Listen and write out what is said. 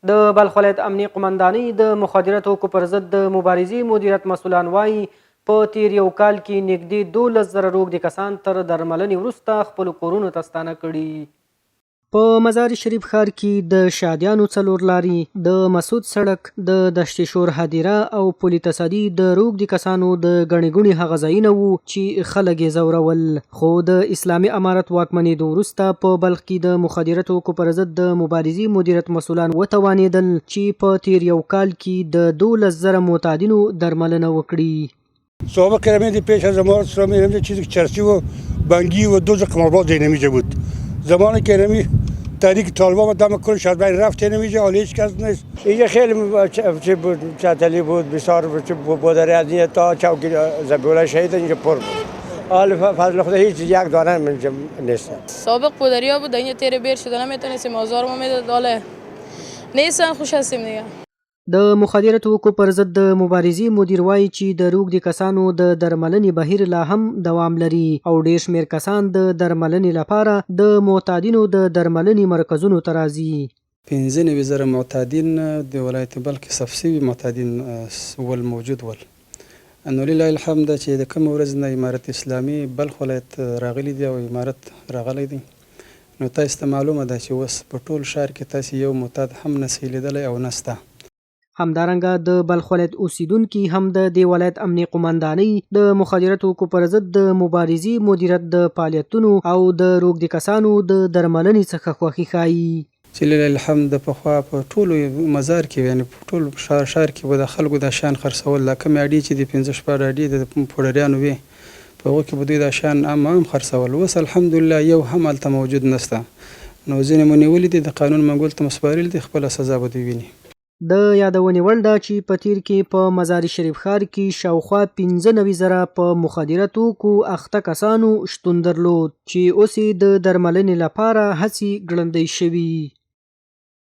د بلخ ولایت امنیې قومندانۍ د مخدره توکو پر ضد د مبارزې مدیریت مسولان وايي، په تېر یو کال کې نږدې 12,000 روږدي کسان تر درملنې وروسته خپلو کورونو ته ستانه کړي. په مزار شریف ښار کې د شادیانو څلور لارې، د مسعود سړک، د دشت شور هدیره او پل تصدي د روږدي کسانو د ګڼې ګوڼې هغه ځایونه وو چې خلک یې ځورول. خو د اسلامي امارت واکمنېدو وروسته په بلخ کې د مخدره توکو پر ضد د مبارزې مدیریت مسولان وتوانېدل چې په تېر یو کال کې د 12,000 معتادینو درملنه وکړي. سابق کرمه پیش از امارت اسلامی اینمی چیزی که چرسی و بنگی و دوز قمارباز اینمیجا بود. زمانی که اینمی تحریک طالبان دم کلش از بین رفت، اینمیجا حالا هیچ کس نیست. اینجا خیلی چی بود، چتلی بود، بسیار بودری از اینجا تا چوک ذبیح‌الله شهید اینجا پر بود. حال فضل خدا هیچ یک دانه اینجا نیست. سابق پودریا بود، اینجا تیر بیر شده نمیتونستیم، آزار ما میداد، حالا نیستن، خوش هستیم دیگه. د مخدره توکو پر ضد د مبارزې مدیر وايي چې د روږدي کسانو د درملنې بهیر لا هم دوام لري او ډېر شمېر کسان د درملنې لپاره د معتادینو د درملنې مرکزونو ته راځي. 95,000 معتادین د ولایت بلخ کې ثبت شوي معتادین ول، موجود ول. نو لله الحمد چې د کومې ورځې نه امارت اسلامي بلخ ولایت راغلي دی او امارت راغلی دی، نو تاسو ته معلومه ده چې اوس په ټول ښار کې تاسو یو معتاد هم نشئ لیدلی او نشته. همدارنګه د بلخ ولایت اوسیدونکي هم د دې ولایت امنیې قومندانۍ د مخدره توکو پر ضد د مبارزې مدیریت د فعالیتونو او د روږدي کسانو د درملنې څخه خوښي ښايي. چې لله الحمد د پخوا په ټولو مزار کې، یعنې په ټول ښار کې به د خلکو دا شیان خرڅول. دا کومې اډې چې د پنځه شپږ اډې د پوډریانو وې، په هغو کې به دوی دا شیان عام عام خرڅول. اوس الحمدلله یو هم هلته موجود نشته. نو ځینې مو نیولي دي، د قانون منګول ته مو سپارلي دي، خپله سزا به دوی ویني. د یادونې وړ ده چې په تېر کې په مزار شریف ښار کې شاوخوا 95,000 په مخدره توکو اخته کسانو شتون درلود چې اوس یې د درملنې لپاره هڅې ګړندۍ شوي.